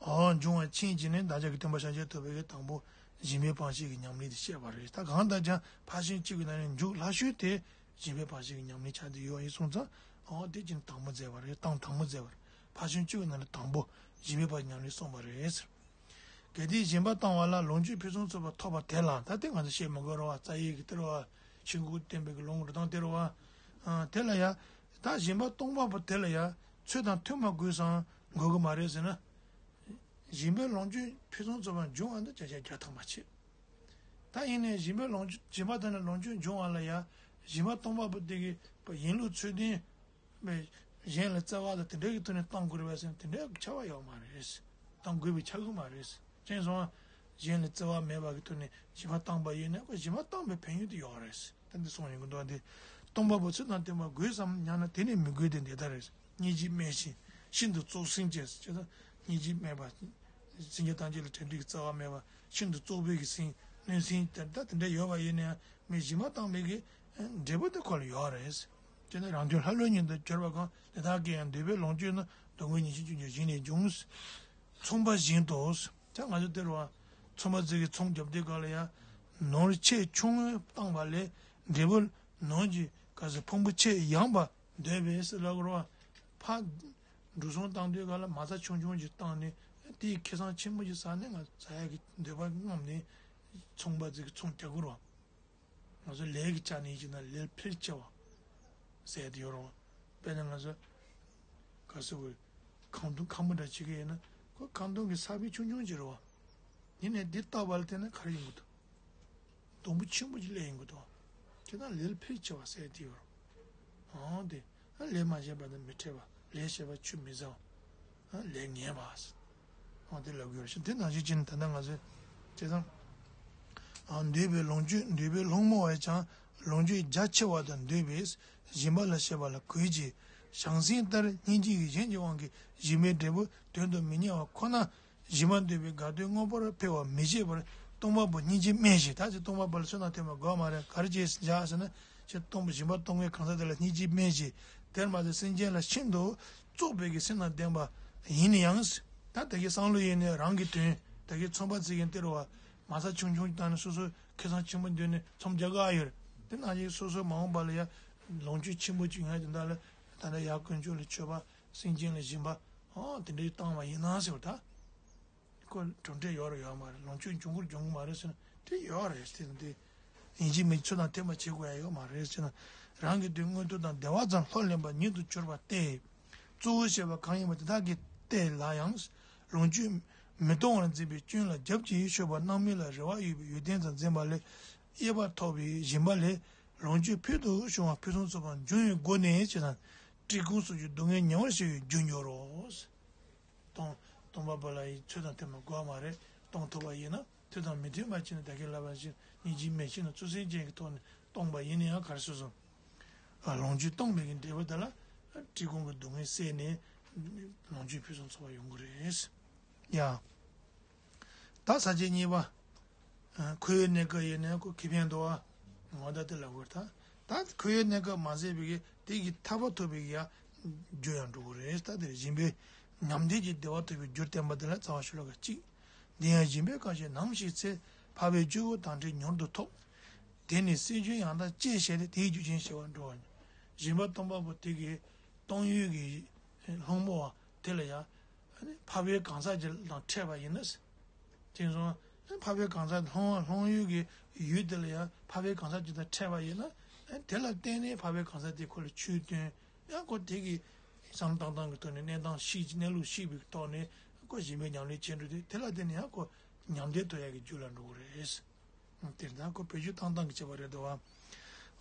འོ་འབྱུང་བ་ཕྱིན་ཅི་ནས་བདག་ཅག་གི་སྟོན་པ་སངས་རྒྱས་ཐོབ་པའི་གི་དང་པོ་སྦྱིན་པའི་ཕར་ཕྱིན་གྱི་ཉམས་ལེན་དེ་བཤད་པ་རེད། ད་གང་ལྟར་ཀྱང་ཕར་ཕྱིན་བཅུ་གི་ནང་ནས་མཇུག་ལྷག་ཤོས་དེ་སྦྱིན་པའི་ཕར་ཕྱིན་གྱི་ཉམས་ལེན་ཆགས་བསྡད་ཡོད་ཡིན་སོང་ཙང་འོ་དེ་ཀྱང་དང་པོ་མཛད་པ་རེད། དང་དང་པོ་མཛད་པ་རེད། ཕར་ཕྱིན་བཅུ་གི་ནང་ནས་དང་པོ་སྦྱིན་པའི་ཕར་ཉམས་ལེན་གསུངས་པ་རེད། གལ་ཏེ་སྦྱིན་པ་བཏང་བ་ལ་ལོངས་སྤྱོད་ཕུན་སུམ་ཚོགས་པ་ཐོབ་པ་དེ་ལ་ད་དེ་ང་ཚོ་བཤད་མི་དགོས་རེད་བ། རྩ་བའི་གི་དེ་རེད་བ། ཆོས་འཁོར་བསྟན་པའི་གི་ལུང་རེད་དང་དེ་རེད་བ། དེ་ལ་ཡ་ད་སྦྱིན་པ་གཏོང་བ་པོ་དེ་ལ་ཡ་ཚོད་དང་མཐུན་པ་དགོས་སམ་དགོས་ཀྱི་མ་རེད་ཟེར་ན། སྦྱིན་པའི་ལོངས་སྤྱོད་ཕུན་སུམ་ཚོགས་པ་འབྱུང་བ་འདི་བརྒྱ་ཆ་བརྒྱ་ཐམ་པ་བྱེད། ད་ཡིན་ནའི་སྦྱིན་པའི་ལོངས་སྤྱོད་སྦྱིན་པ་དེ་ནས་ལོངས་སྤྱོད་འབྱུང་བ་ལ་ཡ་སྦྱིན་པ་གཏོང་བ་པོ་དེ་གི་ཡིན་ལུགས་ཚུལ་ལྡན། མེད། གཞན་ལ་བརྩེ་བ་དང་དེ་འདྲའི་གི་ཐོག་ནས་བཏང་དགོས་རེད་པས་ཟེར་ན་དེ་འདྲའི་ཁྱབ་པ་ཡོད་མ་རེད། བཏང་དགོས་པའི་ཁྱབ་ཀྱི་མ་རེད། ཅན་སོང་ང་། གཞན་ལ་བརྩེ་བ་མེད་པ་གི་ཐོག་ནས་སྦྱིན་པ་བཏང་པ་ཡིན་ན་ཁོ་སྦྱིན་པ་བཏང་པའི་ཕན་ཡོན་དེ་ཡོད་རེད། ད་འདི་གསུངས་ཡོང་གི་འདུག་འདི། སྟོང་པ་པོ་ཚུལ་དང་ལྡན་པ་དགོས་སམ་སྙམ་ན་དེ་ནི་མི་དགོས་ཏེ་འདི་ལྟར་རེད། སྙིང་རྗེ་དམན་ཞིང་ཤིན་ཏུ་བཙོག་སེམས་ཅན་ཟེར་ད་སྙིང་རྗེ་མེད་པ། སེམས་ཅན་ཐམས་ཅད་ལ་དྲན་འདུན་གྱི་བརྩེ་བ་མེད་པ་ཤིན་ཏུ་བཙོག་པའི་གི་སེམས་གནོད་སེམས་དེ་ད་དེ་འདྲ་ཡོད་པ་ཡིན་ན་ཡང་མི་སྦྱིན་པ་བཏང་པའི་གི་འབྲས་བུ་དེ་ཁོ་ལ་ཡོད་རེད། དེ་ནི་རང་རྒྱུད་ལྷ་ཀླུ་གཉན་དུ་གྱུར་པ་གང་དེ་དག་གི་ཡང་འདོད་པའི་ལོངས་སྤྱོད་ནི་སྡུག་བསྔལ་ཉེར་ཞི་རྒྱུན་གྱི་གཞན་ལས་འབྱུང་། མཚུངས་པ་བཞིན་དུ། ད་ང་ཚོ་དེ་རུ་བ། མཚུངས་པ་ཟིག་གི་མཚུངས་རྒྱབ་དུས་ག་ལ་ཡང་ནོར་ཆེས་ཆུང་ངུ་བཏང་བ་ལས་འབྲས་བུ་ནོར་གྱི་ག་ཟེ་ཕུང་པོ་ཆེས་ཡངས་པ་འདོད་པས་ཟེར་ལབ་དགོས་རེད་བ། ཕ། འགྲོ་སོང་བཏང་དུས་ག་ལ་མ་རྩ་ཆུང་ཆུང་ཅིག་བཏང་ནས་དེའི་ཁེ་བཟང་ཆེན་པོ་ཅིག་བསགས་ནས་ང་ཚོ་ཡག་གི་འདོད་པ་རྔམ་ནས་མཚུངས་པ་ཟིག་གི་མཚུངས་རྒྱག་དགོས་རེད་བ། ང་ཚོ་ལས་ཀྱི་ཆ་ནས་ཡིན་ན་ལས་འཕེལ་ཆེ་བ་ཟེར་དེ་ཡོད་རེད་བ། དཔེར་ན་ང་ཚོ་ག་ཟེར་དགོས། ཁང་སྟོང་ཁང་པ་འདྲ་བྱེད་ཀྱི་ཡིན་ན་ཁོ་ཁང་སྟོང་གི་ས་དཔེ་ཆུང་ཆུང་ཅིག་རེད་བ། ཡིན་ནའི་འདི་ལྟ་བ་ལ་བལྟས་ན་ག་རེ་ཡིན་དགོས་འདུག་སྡོང་པོ་ཆེན་པོ་ཅིག་སླེབས་ཡོང་གི་འདུག་དེ་དང་ལས་འཕེལ་ཆེ་བ་ཟེར་དེ་ཡོད་རེད། ཨང་དེ། ལས་མ་བྱས་པ་དང་མི་འཕྲད་པ། ལས་བྱས་པ་ཆུད་མི་ཟ་བ། ལས་ངན་པ། ཨང་དེ་ལབ་དགོས་རེད། དེ་ནང་བཞིན་བྱས་ནས་ད་ལྟ་ང་ཚོས་དེ་དང་། འདོད་པའི་ལོངས་སྤྱོད་འདོད་པའི་སློང་མོ་བས་ཀྱང་ལོངས་སྤྱོད་རྒྱ་ཆེ་བ་དང་འདོད་པས་སྦྱིན་པ་ལ་བྱེད་པ་ལ་གོས་ཀྱི། བྱང་སེམས་ལྟར་སྙིང་རྗེ་ཡིས་གཞན་གྱི་དབང་གིས་སྦྱིན་པའི་འབྲས་བུ་དོན་དུ་མི་གཉེར་བ་ཁོ་ན། སྦྱིན་པ་འདོད་པའི་དགའ་སྟོན་མངོན་པར་འཕེལ་བ་མི་བྱེད་པར་སྟོང་པ་པོ་སྙིང་རྗེ་སྨྲས་ཤིང་། ད་ཅི་སྟོང་པ་པོ་ལ་ཚོད་དང་མཐུན་པ་དགོས་མ་རེད། ག་རེ་བྱས་བཞག་ཟེར་ན། ཅི་སྟོང་པ་སྦྱིན་པ་གཏོང་བའི་གང་ཟག་དེ་ལ་སྙིང་རྗེ་སྨྲས་ཤིང་། དེར་མ་ཟད་སེམས་ཅན་ལ་ཤིན་ཏུ་བཙོག་པའི་གི་སེམས་དང་ལྡན་པ་ཡིན་ན་ཡང་། ད་ད་གི་བསམ་བློ་ཡིན་ནས་རང་གི་དོན་ད་གི་ཚོང་པ་ཚིག་གི་སྟེར་བ་མ་རྩ་ཆུང་ཆུང་བཏང་ནས་སོ་སོ་ཁེ་བཟང་ཆེན་པོ་འདོད་ནས་ཚོང་རྒྱག་གི་ཨ་ཡོད་རེད། དེ་ནང་བཞིན་སོ་སོ་མ་འོངས་པ་ལ་ཡ་ལོངས་སྤྱོད་ཆེན་པོ་ཅིག་ཡོང་ཡ་དེ་འདྲ་ལ་ད་ལྟ་ཡ་དཀོན་མཆོག་ལ་མཆོད་པ། སེམས་ཅན་ལ་སྦྱིན་པ། ཨོ་དེ་འདྲའི་བཏང་བ་ཡིན་ན་ཟེར་བ་ད། ཁོ་གྲུབ་འབྲས་ཡོད་རེད་ཡོད་མ་རེད། ལོངས་སྤྱོད་འབྱུང་ཁུངས་འབྱུང་གི་མ་རེད་ཟེར་ན་དེ་ཡོད་རེད་ཟེར་ཏེ། ཡིན་གཅིག་མིན་གཅིག་ཚོད་དང་མཐུན་པ་བྱེད་དགོས་ཡ་ཡོད་མ་རེད་ཟེར་ན། རང་གི་དོན་མངོན་མཐོ་དང་བདེ་བ་ཙམ་ལྷུར་ལེན་པ་ཉིད་དུ་གྱུར་པ་སྟེ། གཙོ་བོ་ཞེས་པ་གང་ཡིན་པ་དེ་དག་གི་སྟེ་ལ་ཡང་། ལོངས་སྤྱོད་མི་གཏོང་བར་འཛིན་པའི་སྐྱོན་ལ་རྒྱབ་ཀྱིས་ཤོད་པ་སྣང་མེད་ལ་རེ་བ་ཡོད་པའི་ཡོན་ཏན་ཙམ་འཛིན་པ་ལས། དབྱེ་བ་ཐོབ་པའི་སྦྱིན་པ་ལས། ལོངས་སྤྱོད་ཕུལ་དུ་བྱུང་བ་ཕུན་སུམ་ཚོགས་པར་འབྱུང་བའི་སྒོ་ནས་ཅེས་དང་། བཀྲེས་སྐོམ་སོགས་ཀྱི་སྡུག་བསྔལ་ཉེ་བར་ཞི་བའི་རྒྱུར་འགྱུར་རོ། སྟོང་སྟོང་པ་པོ་ལ་ཡི་ཚོད་དང་མཐུན་པ་དགོས་མ་རེད། གཏོང་ཐུབ་པ་ཡིན་ན་དེ་དང་མི་མཐུན་པ་ཅི་ནས་ད་གིན་ལབ་པ་བཞིན་སྙིང་རྗེ་མེད་ཕྱིར་ན་བརྩོན་སེམས་ཅན་གྱི་ཐོག་ནས་གཏོང་པ་ཡིན་ན་ཡང་ག་རེ་སོ་སོ། ལོངས་སྤྱོད་གཏོང་བའི་གི་འབྲས་བུ་དེ་ལ་བཀྲེས་སྐོམ་གྱི་སྡུག་བསྔལ་བསལ་ནས་ལོངས་སྤྱོད་ཕུན་སུམ་ཚོགས་པ་ཡོང་གི་རེད། ཡ། ད་ས་བཅད་གཉིས་པ། ཁོ་བོའི་གནས་སྐབས་ཡིན་ནའི་ཁོ་ཁེ་ཕན་འདུག་བ། ངོ་ད་དེ་ལ་གོ་ད། ད་ཁོ་བོའི་གནས་སྐབས་མ་ཟད་པའི་གི་དེ་གི་ཐར་པ་ཐོབ་པའི་གི་ཡ། རྒྱུ་ཡང་འགྲོ་གི་རེད། ད་དེ་སྦྱིན་པའི་ཉམས་ལྡན་གྱི་བདེ་བ་ཐོབ་པའི་རྒྱུར་བསྟན་པ་དེ་ལ་རྩ་བ་ཤོ་ལོ་ཀ་གཅིག་འདི་ཡང་སྦྱིན་པའི་སྐབས་ཀྱི་ནམ་ཞིག་ཚེ་འཕགས་པའི་སྤྱོད་པོ་དང་འབྲས་མྱུར་དུ་ཐོབ། དེ་ནི་སེམས་ཅན་ཡང་དག་བཅས་བྱས་ཏེ་དེའི་རྒྱུ་ཅན་ཞེས་པར་འགྲོ་བ་ཉིད། སྦྱིན་པ་གཏོང་བ་པོ་དེ་གི་གཏོང་ཡུལ་གྱི་སློང་མོ་བ་དེ་ལ་ཡང་། ཨ་ནི་འཕགས་པའི་གང་ཟག་ཅིག་དང་འཕྲད་པ་ཡིན་ན། དེ་སོང་། འཕགས་པའི་གང་ཟག་སློང་བ་སློང་ཡུལ་གྱི་ཡུལ་དེ་ལ་ཡང་འཕགས་པའི་གང་ཟག་ཅིག་དང་འཕྲད་པ་ཡིན་ན། དེ་ལ་བརྟེན་ནས་འཕགས་པའི་གང་ཟག་དེས་ཁོ་ལ་ཆོས་སྟོན། ཡང་ཁོ་དེ་གི་བསམ་བློ་བཏང་སྟངས་ཀྱི་ཐོག་ནས་གནས་སྟངས་ཤེས་ཀྱི་གནས་ལུགས་ཤེས་པའི་ཐོག་ནས་ཁོ་སྦྱིན་པའི་ཉམས་ལེན་བྱེད་འགྲོ་དུས་དེ་ལ་བརྟེན་ནས་ཡང་ཁོ་ཉམས་ལྡན་ཐོབ་ཡག་གི་རྒྱུ་ལ་འགྲོ་གི་རེད། དེ་ལྟར་ཁོ་བེད་སྤྱོད་བཏང་སྟངས་ཀྱི་ཁྱད་པར་རེད་དོ།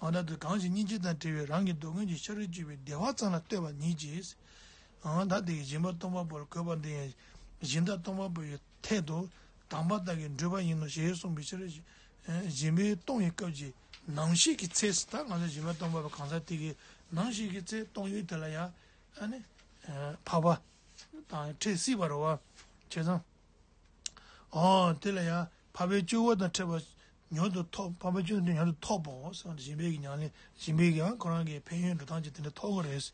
འོ་ན་དུ་གང་ཞིག་སྙིང་རྗེ་དང་བྲལ་བའི་རང་གི་སྡུག་བསྔལ་གྱི་ཕྱིར་སྤྱོད་པའི་བདེ་བ་ཙམ་ལ་ལྟོས་པ་ཉིད་ཀྱིས། འོ་ད་དེ་ཡི་སྦྱིན་པ་གཏོང་བ་པོར་གོས་པ་འདི་ཡང་སྦྱིན་བདག་གཏོང་བ་པོ་ཡི་ཐད་དུ་དམ་པ་དག་གི་འགྲུབ་པ་ཡིན་ནོ་ཞེས་གསུངས་པའི་ཕྱིར། སྦྱིན་པའི་གཏོང་བའི་སྐབས་ཀྱི་ནམ་ཞིག་གི་ཚེ་ད་ང་ཚོ་སྦྱིན་པ་གཏོང་བ་པོ་གང་ཟག་དེ་གི་ནམ་ཞིག་གི་ཚེ་གཏོང་ཡུལ་དེ་ལ་ཡང་ཨ་ནི་འཕགས་པ་དང་འཕྲད་སྲིད་པ་རེད་བ། བྱས་ཙང་། ཨོ་དེ་ལ་ཡང་འཕགས་པའི་སྤྱོད་པོ་དང་འཕྲད་པ་མྱུར་དུ་ཐོབ། འཕགས་པའི་སྤྱོད་པོ་དེ་མྱུར་དུ་ཐོབ་པོ་ཟེར་བ་སྦྱིན་པའི་གི་ཉམས་ལེན་སྦྱིན་པའི་གི་ཡང་ཁོ་རང་གི་ཕན་ཡོན་འགྲོ་སྟངས་ཀྱི་དེ་འདྲ་ཐོབ་ཀྱི་རེད།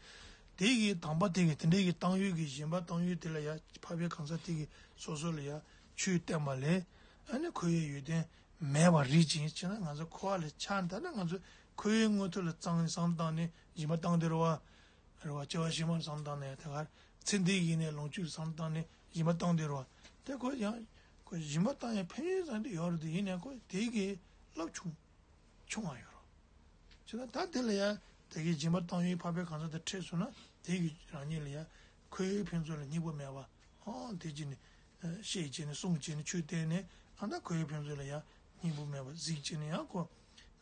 དེ་གི་དམ་པ་དེ་གི་དེ་འདྲའི་གི་བཏང་ཡུལ་གི་སྦྱིན་པ་བཏང་ཡུལ་དེ་ལ་ཡང་འཕགས་པའི་གང་ཟག་དེ་གི་སོ་སོ་ལ་ཡང་ཆོས་བསྟན་པ་ལས་ཨ་ནི་ཁོ་ཡི་ཡོན་ཏན་མེད་པར་རིག་ཅིང་བྱས་ན་ང་ཚོ་འཁོར་བ་ལས་ཆགས་ད་ན་ང་ཚོ་ཁོ་ཡི་མངོན་མཐོ་ལ་གཙང་བསམ་བཏང་ནས་སྦྱིན་པ་བཏང་དེ་རེད་བ། རེད་བ། སྐྱེ་བ་ཕྱི་མར་བསམ་བཏང་ནས་དེ་གར་ཚེ་འདིའི་ཡིན་ནས་ལོངས་སྤྱོད་བསམ་བཏང་ནས་སྦྱིན་པ་བཏང་དེ་རེད་བ། དེ་ཁོ་ཡང་ཁོ་སྦྱིན་པ་བཏང་ཡང་ཕན་ཡོན་ཙམ་དེ་ཡོད་རེད་དེ་ཡིན་ནས་ཁོ་དེ་གི་རླབས་ཆུང་ཆུང་བ་ཡོད་རེད། བྱས་ན་ད་དེ་ལ་ཡང་དེ་གི་སྦྱིན་པ་བཏང་ཡོད་འཕགས་པའི་གང་ཟག་དང་འཕྲད་སོང་ན་དེ་གི་རང་ཉིད་ལ་ཡང་ཁོའི་ཕན་ཚུན་ལ་སྙིང་པོ་མེད་པ། ཨང་དེ་བྱས་ནས་བཤད་བྱས་ནས་གསུང་བྱས་ནས་ཆོས་བསྟན་ནས་ཨ་ད་ཁོའི་ཕན་ཚུན་ལ་ཡང་སྙིང་པོ་མེད་པ་གཟིགས་བྱས་ནས་ཡང་ཁོ་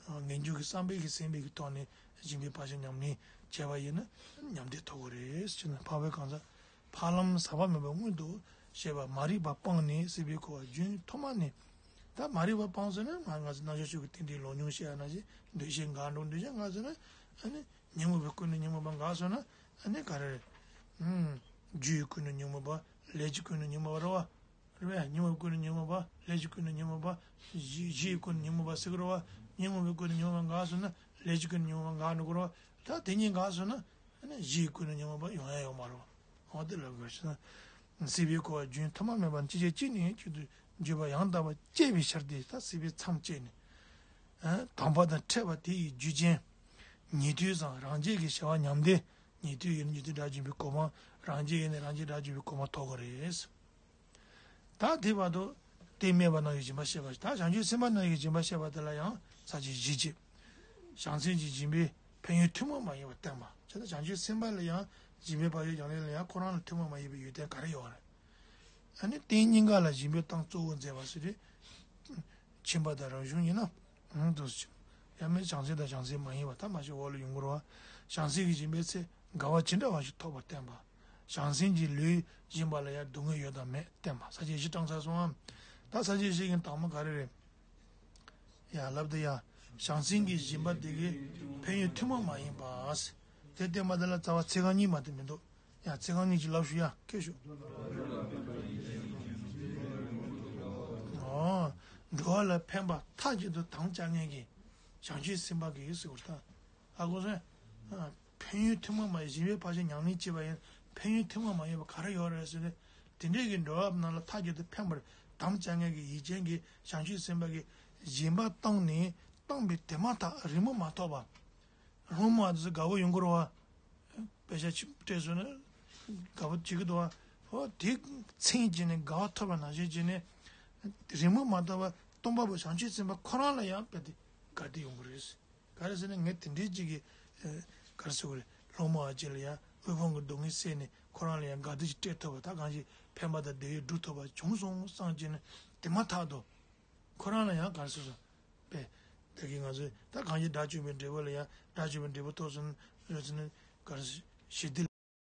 ངེས་འབྱུང་གི་བསམ་པའི་གི་སེམས་པའི་གི་ཐོག་ནས་སྦྱིན་པའི་བག་ཆགས་ཉམས་ལེན་བྱས་པ་ཡིན་ན་ཉམས་བདེ་ཐོབ་ཀྱི་རེད་ཟེར་ནས། འཕགས་པའི་གང་ཟག་འཕགས་ལམ་ཟག་པ་མེད་པ་མངོན་དུ་བྱེད་པ་མ་རིག་པ་སྤངས་ནས་སྲིད་པའི་འཁོར་བ་རྒྱུན་མཐའ་མ་ནས། ད་མ་རིག་པ་སྤངས་སོང་ན་ང་ང་ཚོ་རྣལ་འབྱོར་ཕྱོགས་ཀྱི་རྟེན་འབྲེལ་ལོ་ཉུང་བཤད་ཡ་ནང་བཞིན་འདུ་ཤེས་འགག་འགྲོ། འདུ་ཤེས་འགག་སོང་ན་ཨ་ནི་ཉོན་མོངས་པའི་ཀུན་ནས་ཉོན་མོངས་པ་འགག་སོང་ན་ཨ་ནི་ག་རེ་རེད། ཨུམ། རྒྱུ་ཡི་ཀུན་ནས་ཉོན་མོངས་པ། ལས་ཀྱི་ཀུན་ནས་ཉོན་མོངས་པ་རེད་བ། རེད་བས། ཉོན་མོངས་ཀུན་ནས་ཉོན་མོངས་པ། ལས་ཀྱི་ཀུན་ནས་ཉོན་མོངས་པ། གཞི་གཞི་ཡི་ཀུན་ནས་ཉོན་མོངས་པ་ཟེར་གི་རེད་བ། ཉོན་མོངས་པའི་ཀུན་ནས་ཉོན་མོངས་པ་འགག་སོང་ན་ལས་ཀྱི་ཀུན་ནས་ཉོན་མོངས་པ་འགག་འགྲོ་གི་རེད་བ། ད་དེ་གཉིས་འགག་སོང་ན་ཨ་ནི་གཞི་ཡི་ཀུན་ནས་ཉོན་མོངས་པ་ཡོང་ཡ་ཡོད་མ་རེད་བ། འོ་དེ་ལབ་དགོས་ཤེ་ན། སྲིད་པའི་འཁོར་བ་རྒྱུན་མཐའ་མ་མེད་པ་ཅི་བྱེད་ཅི་ནས་ཀྱི་དུ་འགྱུར་བ་ཡང་དག་པ་སྐྱེ་བའི་ཕྱིར་ཏེ། ད་སྲིད་པའི་མཚམས་བཅད་ནས། དམ་པ་དང་འཕྲད་པ་དེ་ཡི་རྒྱུ་ཅན། ཉན་ཐོས་སམ་རང་རྒྱལ་གྱི་བྱ་བ་ཉམས་ལྡན། ཉན་ཐོས་ཡིན་ཉན་ཐོས་དགྲ་བཅོམ་པའི་གོ་འཕང་། རང་རྒྱལ་ཡིན་ན་རང་རྒྱལ་དགྲ་བཅོམ་པའི་གོ་འཕང་ཐོབ་ཀྱི་རེད། ད་དེ་བར་དུ་དེ་སྨྲས་པ་རྣམས་ཀྱི་སྦྱིན་པ་བཤད་པ། ད་བྱང་ཆུབ་སེམས་དཔའ་རྣམས་ཀྱི་སྦྱིན་པ་བཤད་པ་དེ་ལ་ཡང་ས་བཅད་བཞི་བྱས། བྱང་སེམས་ཀྱི་སྦྱིན་པའི་ཕན་ཡོན་ཐུན་མོང་མ་ཡིན་པ་བསྟན་པ། བྱས་ཙང་བྱང་ཆུབ་སེམས་དཔའ་ལ་ཡང་སྦྱིན་པའི་ཕ་ཡུལ་ཀྱང་ལས་ལ་ཡང་ཁོ་རང་ལ་ཐུན་མོང་མ་ཡིན་པའི་ཡོན་ཏན་ག་རེ་ཡོད་རེད། ཨ་ནི་རྟེན་སྙིང་ག་ལ་སྦྱིན་པའི་གཏམ་གཙོ་བོ་མཛད་པ་ཟེར་ཏེ། ཁྱིམ་པ་དང་རང་གཞུང་ཡིན་ན། ཧུང་དུ་ཡང་མིན་བྱང་སེམས་དང་བྱང་སེམས་མ་ཡིན་པ་ད་མ་ཞིག་འོག་ལ་ཡོང་གི་རེད་བ། བྱང་སེམས་ཀྱི་སྦྱིན་པའི་ཚེ་དགའ་བ་ཇི་འདྲ་བ་ཞིག་ཐོབ་པར་བསྟན་པ། བྱང་སེམས་ཀྱི་ལུས་སྦྱིན་པ་ལ་ཡང་སྡུག་བསྔལ་ཡོད་དམ་མེད་བསྟན་པ། ས་བཅད་བཞི་བགྲངས་ཚར་སོང་ངམ། ད་ས་བཅད་བཞི་གི་དང་པོ་ག་རེ་རེད། ཡ་ལབ་དུ་ཡ། བྱང་སེམས་ཀྱི་སྦྱིན་པ་དེ་གའི་ཕན་ཡོན་ཐུན་མོང་མ་ཡིན་པ། དེ་བསྟན་པ་དེ་ལ་རྩ་བ་ཚིག་རྐང་གཉིས་མ་གཏོགས་མི་འདུག་ཡང་ཚིག་རྐང་གཉིས་ཀྱི་ལབ་ཞུ་ཡ་སྐད་ཞུ། འོ། འགྲོ་བ་ལ་ཕན་པ་མཐའ་གཅིག་ཏུ་དམ་བཅའ་མཁན་གྱི་བྱང་ཆུབ་སེམས་དཔའ་གི་ཟེར་བ་ད། ཧ་གོ་སོང་། ཕན་ཡོན་ཐུན་མོང་མ་ཡིན་སྦྱིན་པའི་ཕར་ཕྱིན་ཉམས་ལེན་བྱེད་པ་ཡིན་ཕན་ཡོན་ཐུན་མོང་མ་ཡིན་པ་ག་རེ་ཡོད་རེད་ཟེར་ནས། དེ་འདྲའི་གི་འགྲོ་བ་རྣམས་ལ་མཐའ་གཅིག་ཏུ་ཕན་པར་དམ་བཅའ་མཁན་གྱི་ཡིད་ཅན་གྱི་བྱང་ཆུབ་སེམས་དཔའ་གི་སྦྱིན་པ་བཏང་ནས་བཏང་པའི་དེ་མ་ཐག་རི་མོ་མ་ཐོབ་པ། སློང་མོ་བ་དེ་ཚོ་དགའ་བོ་ཡོང་གི་རེད་བ། དཔེ་ཆ་ཅིག་སྤྲད་སོང་ན་དགའ་བོ་བྱེད་ཀྱི་འདུག་བ། ཧོ་དེ་མཚན་བྱས་ནས་དགའ་བ་ཐོབ་པ་ནང་བཞིན་བྱས་ནས་རི་མོ་མ་ཐོབ་པ་སྟོང་པ་པོ་བྱང་ཆུབ་སེམས་དཔའ་ཁོ་རང་ལ་ཡང་དཔེ་དེ་དགའ་བདེ་ཡོང་གི་རེད། ག་རེ་ཟེར་ན་ངས་དེ་འདྲའི་ཅིག་གི་ག་རེ་ཟེར་དགོས་རེད། སློང་མོ་བ་ཅིག་ལ་ཡང་དབུལ་ཕོངས་ཀྱི་སྡུག་བསྔལ་བསལ་ནས་ཁོ་རང་ལ་ཡང་དགའ་བདེ་ཅིག་སྤྲད་ཐུབ་པ་ད་གང་ཞིག་ཕན་པ་དང་བདེ་བའི་སྒྲུབ་ཐུབ་པ་བྱུང་སོང་བསམ་བྱས་ནས་དེ་མ་ཐག་ཏུ་ཁོ་རང་ལ་ཡང་ག་རེ་ཟེར་སོང་། པས། ད་གིན་ང་ཚོས་ད་གང་ཞིག་དགྲ་བཅོམ་པའི་འབྲས་བུ་ལ་ཡང་དགྲ་བཅོམ་པའི་འབྲས་བུ་ཐོབ་སོང་རེད་ཟེར་ནས་ག་རེ་ཞི་བདེ་